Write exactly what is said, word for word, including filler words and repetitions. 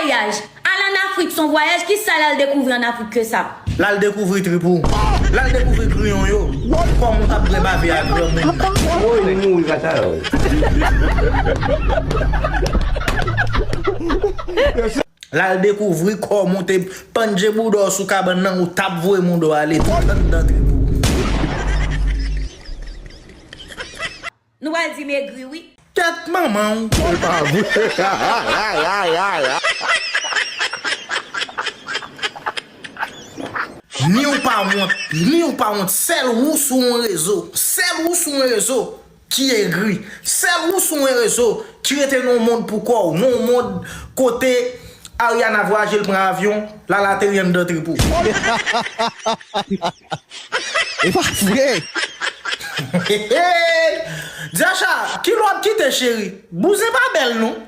vwayaj. Al ann Afrik se yon vwayaj, kisa l al dekouvri ann Afrik ke sa? L al dekouvri trip ou. L al dekouvri griyon yo. Kòman w t ap bwè bave a granmoun nan? Woy, li mouri konsa. L al dekouvri kòman w te pandje bouda w sou kabann nan, ou t ap voye moun do ale tout anndan trip ou. Nou pral di m egri wi. Tèt manman w. Se pa vre. Ni w pa wont, ni w pa wont, sèl ou sou yon rezo, sèl ou sou yon rezo ki egri, sèl ou sou yon rezo ki rete nan yon mond pou kò w, nan yon mond kote Ariana vwayaje, l pran avyon, l al ateri anndan trip ou. E pa vre. Dyacha, kilè w ap kite cheri? Bouzen pa bèl non.